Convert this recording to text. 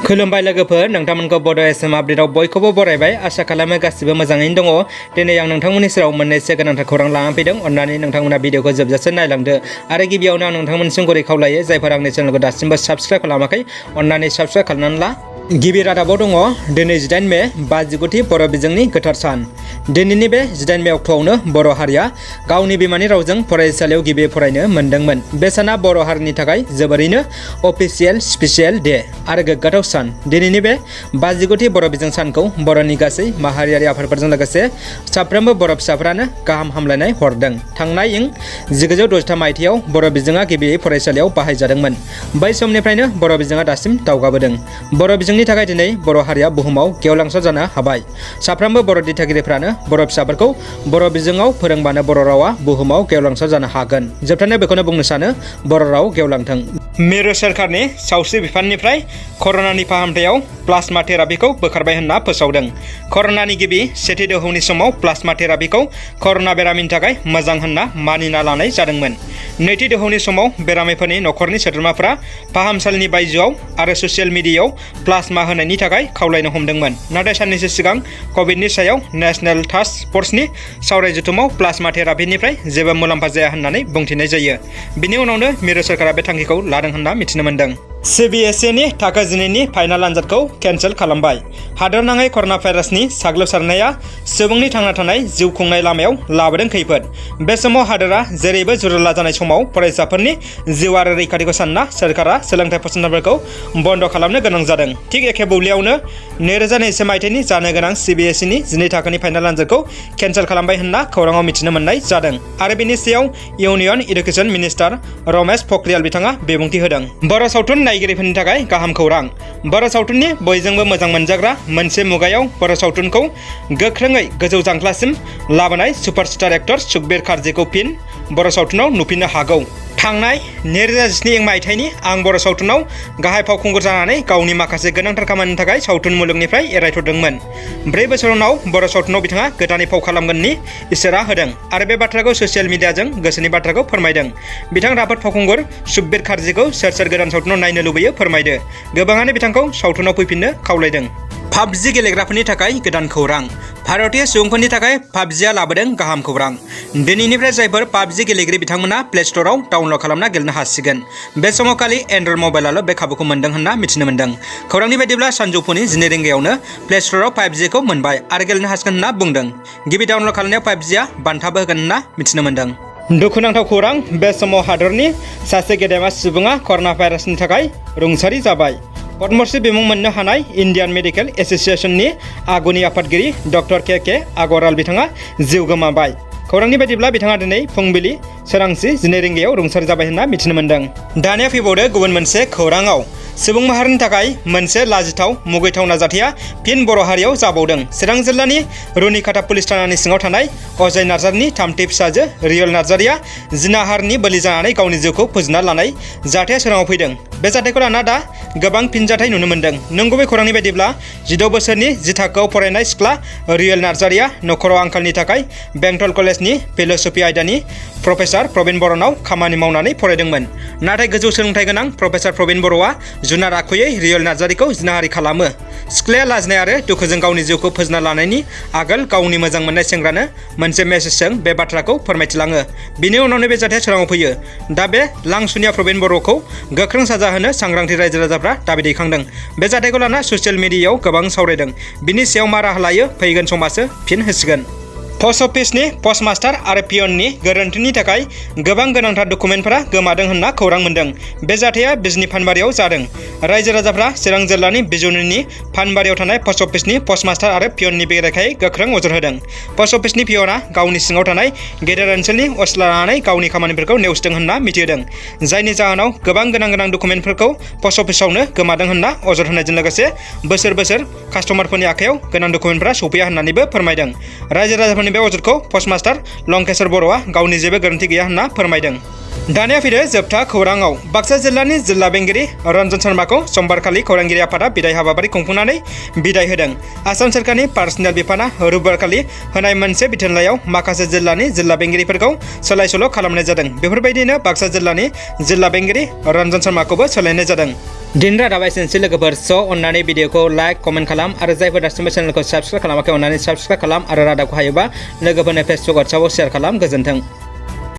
खुलुमबाय लोगोफोर, नोंथांमोनखौ बड' एसएम आपडेटआव बयखौबो बरायबाय। आसा खालामो गासिबो मोजाङैनो दङ। दिनै आं नोंथांमोननि सेराव मोननैसो गोनांथार खौरां लानानै फैदों। अन्नानै नोंथांमोना भिडिअखौ जोबजासे नायलांदो। आरो गिबियावनो आं नोंथांमोनसिम गुरै खावलायो, जायफोर आंनि चेनेलखौ दासिमबो साबस्क्राइब खालामाखै, अन्नानै साबस्क्राइब खालामनानै ला। गिबि रादाबाव दङ, दिनै 18 मे 59थि बर' बिजोंनि गोथार सान। दिनैनि बे 18 मे अक्ट'आवनो बर' हारिया गावनि बिमानि रावजों फरायसालियाव गिबि फरायनो मोनदोंमोन। बे साना बर' हारिनि थाखाय जोबोरैनो अफिसियेल स्पेसियेल डे आरो गोग्गाथाव सान। दिनैनि बे 59थि बर' बिजों सानखौ बर'नि गासै माहारियारि आफादफोरजों लोगोसे साफ्रोमबो बर' फिसाफोरानो गाहाम हामलायनाय हरदों। थांनाय इं 1963 मायथाइयाव बर' बिजोङा गिबियै फरायसालियाव बाहायजादोंमोन। बै समनिफ्रायनो बर' बिजोङा दासिम दावगाबोदों। बर' बिजोंनि थाखाय दिनै बर' हारिया बुहुमाव गेवलांसार जानो हाबाय। साफ्रोमबो बर' दिथागिरिफ्रानो बर' फिसाफोरखौ बर' बिजोङाव फोरोंबानो बर' रावा बुहुमाव गेवलांसार जानो हागोन। जोबथारनायाव बेखौनो बुंनो सानो, बर' राव गेवलांथों। मिरु सोरखारनि सावस्रि बिफाननिफ्राय कर'नानि फाहामथायाव प्लाज्मा थेरापिखौ बोखारबाय होनना फोसावदों। कर'नानि गिबि सेथि दोहौनि समाव प्लाज्मा थेरापिखौ कर'ना बेरामिनि थाखाय मोजां होनना मानिना लानाय जादोंमोन। नैथि दोहौनि समाव बेरामिफोरनि नखरनि सोद्रोमाफोरा फाहामसालिनि बायजोआव आरो ससियेल मिडियायाव प्लाज्मा होनायनि थाखाय खावलायनो हमदोंमोन। नाथाय साननैसो सिगां कभिडनि सायाव नेशनेल टास्क फर्सनि सावराय जथुमाव प्लाज्मा थेरापिनिफ्राय जेबो मुलाम्फा जाया होननानै बुंथिनाय जायो। बिनि उनावनो मिरु सोरखारा बे थांखिखौ लादों होनना मिथिनो मोन्दों। CBSE थाखो 12नि फाइनाल आनजादखौ केन्सेल खालामबाय। हादरनाङै कर'ना भाइरासनि साग्लोबसारनाया सुबुंनि थांना थानाय जिउ खुंनाय लामायाव लाबोदों खैफोद। बे समाव हादरा जेरैबो जुरुला जानाय समाव फरायसाफोरनि जिउ आरो रैखाथिखौ सानना सोरखारा सोलोंथाइ फसंथानफोरखौ बन्द खालामनो गोनां जादों। थिग एखे बुब्लियावनो 2021 मायथाइनि जानो गोनां CBSE 12 थाखोनि फाइनाल आनजादखौ केन्सेल खालामबाय होनना खौराङाव मिथिनो मोननाय जादों। आरो बेनि सायाव इउनियन एडुकेसन मिनिस्टार रमेश पख्रियाल बिथाङा बिबुंथि होदों। बर' सावथुन नायगिरिफोरनि थाखाय गाहाम खौरां। बर' सावथुननि बयजोंबो मोजां मोनजाग्रा मोनसे मुगायाव बर' सावथुनखौ गोख्रोङै गोजौ जांख्लासिम लाबोनाय सुपारस्टार एक्टर सुखबिर कार्जिखौ फिन बर' सावथुनाव नुफिननो हागौ। थांनाय 2017 मायथाइनि आं बर' सावथुनाव गाहाय फावखुंगुर जानानै गावनि माखासे गोनांथार खामानिनि थाखाय सावथुन मुलुगनिफ्राय एरायथ'दोंमोन। 4 बोसोर उनाव बर' सावथुनाव बिथाङा गोदानै फाव खालामगोननि इसोरा होदों आरो बे बाथ्राखौ ससियेल मिडियाजों गोसोनि बाथ्राखौ फोरमायदों। बिथां राफोद फावखुंगुर सुखबिर कार्जिखौ सोर सोर गोदान सावथुनाव नायनो लुबैयो फोरमायदो। गोबाङानो बिथांखौ सावथुनाव फैफिननो खावलायदों। पाबजि गेलेग्राफोरनि थाखाय गोदान खौरां। भारतीय सुबुंफोरनि थाखाय पाबजिआ लाबोदों गाहाम खौरां। दिनैनिफ्राय जायफोर पाबजि गेलेगिरि बिथांमोना प्ले स्ट'राव डाउनल'ड खालामना गेलेनो हासिगोन। बे समाव खालि एन्ड्रइड मबाइलाल' बे खाबुखौ मोन्दों होनना मिथिनो मोन्दों। खौरांनि बायदिब्ला सानजौफुनि 12 रिंगायावनो प्ले स्ट'राव पाबजिखौ मोनबाय आरो गेलेनो हासिगोन होनना बुंदों। गिबि डाउनल'ड खालामनायाव पाबजिआ बान्थाबो होगोन होनना मिथिनो मोन्दों। दुखुनांथाव खौरां, बे समाव हादरनि सासे गेदेमा सुबुङा कर'ना भाइरासनि थाखाय रुंसारि जाबाय। पद्मश्री बिमुं मोननो हानाय इन्डियान मेडिकेल एस'सिएशननि आगुनि आफादगिरि डक्टर के आगरवाल बिथाङा जिउ गोमाबाय। खौरांनि बायदिब्ला बिथाङा दिनै फुंबिलि सोरांसि 12 रिंगायाव रुंसारि जाबाय होनना मिथिनो मोन्दों। दानिया फैबावदो गुबुन मोनसे खौराङाव। सुबुं माहारिनि थाखाय मोनसे लाजिथाव मुगैथावना जाथाया फिन बर' हारियाव जाबावदों। चिरां जिल्लानि रुनिखाता पुलिस थानानि सिङाव थानाय अजय नार्जारिनि थामथि फिसाजो रियेल नार्जारिया जिनाहारनि बोलि जानानै गावनि जिउखौ फोजोबना लानाय जाथाया सोराङाव फैदों। बे जाथायखौ लाना दा गोबां फिनजाथाय नुनो मोन्दों। नंगुबै खौरांनि बायदिब्ला 16 बोसोरनि जि थाखोआव फरायनाय सिख्ला रियेल नार्जारिया नखराव आंखालनि थाखाय बेंटल कलेजनि फिल'सफि आयदानि प्रफेसार प्रबिन बर'नाव खामानि मावनानै फरायदोंमोन। नाथाय गोजौ सोलोंथाइ गोनां प्रफेसार प्रबिन बर'आ जुनार आखुयै रियेल नार्जारिखौ जिनाहारि खालामो। सिख्लाया लाजिनाय आरो दुखुजों गावनि जिउखौ फोजोबना लानायनि आगोल गावनि मोजां मोननाय सेंग्रानो मोनसे मेसेजजों बे बाथ्राखौ फोरमायथिलाङो। बिनि उनावनो बे जाथाया सोराङाव फैयो। दा बे लांसुनिया प्रबिन बर'खौ गोख्रों साजा होनो सांग्रांथि रायजो राजाफ्रा दाबि दैखांदों। बे जाथायखौ लाना ससियेल मिडियायाव गोबां सावरायदों। बिनि सायाव मा राहा लायो फैगोन समासो फिन होसिगोन। पस्ट अफिसनि पस्टमास्टार आरो पियननि गोरोन्थिनि थाखाय गोबां गोनांथार डकुमेन्टफोरा गोमादों होनना खौरां मोन्दों। बे जाथाया बिजनि फानबारियाव जादों। रायजो राजाफ्रा चिरां जिल्लानि बिजनिनि फानबारियाव थानाय पस्ट अफिसनि पस्टमास्टार आरो पियननि बेरेखायै गोख्रों अजद होदों। पस्ट अफिसनि पियना गावनि सिङाव थानाय गेदेर ओनसोलनि असिला लानानै गावनि खामानिफोरखौ नेवसिदों होनना मिथिहोदों। जायनि जाहोनाव गोबां गोनां डकुमेन्टफोरखौ पस्ट अफिसावनो गोमादों होनना अजद होनायजों लोगोसे बोसोर कास्टमारफोरनि आखायाव गोनां डकुमेन्टफोरा सौफैया होननानैबो फोरमायदों। रायजो राजाफोरनि बे अजदखौ पस्टमास्टार लंकेश्वर बर'आ गावनि जेबो गोरोन्थि गैया होनना फोरमायदों। दानिया फैदो जोबथा खौराङाव बाक्सा जिल्लानि जिल्ला बेंगिरि रन्जन शर्माखौ समबारखालि खौरांगिरि आफादा बिदाय हाबाफारि खुंफुंनानै बिदाय होदों। आसाम सोरखारनि पार्सनेल बिफाना रबिबारखालि होनाय मोनसे बिथोनलाइयाव माखासे जिल्लानि जिल्ला बेंगिरिफोरखौ सोलाय सोल' खालामनाय जादों। बेफोरबायदिनो बाक्सा जिल्लानि जिल्ला बेंगिरि रन्जन शर्माखौबो सोलायनाय जादों। दिन रादाब एसेनोसै लोगोफोर। अन्नानै भिडिअखौ लाइक कमेन्ट खालाम आरो जायफोर दासिमबो चेनेलखौ साबस्क्राइब खालामाखै अन्नानै साबस्क्राइब खालाम आरो रादाबखौ हायोबा लोगोफोरनो फेसबुक वाट्सएपआव शेयार खालाम। गोजोन्थों।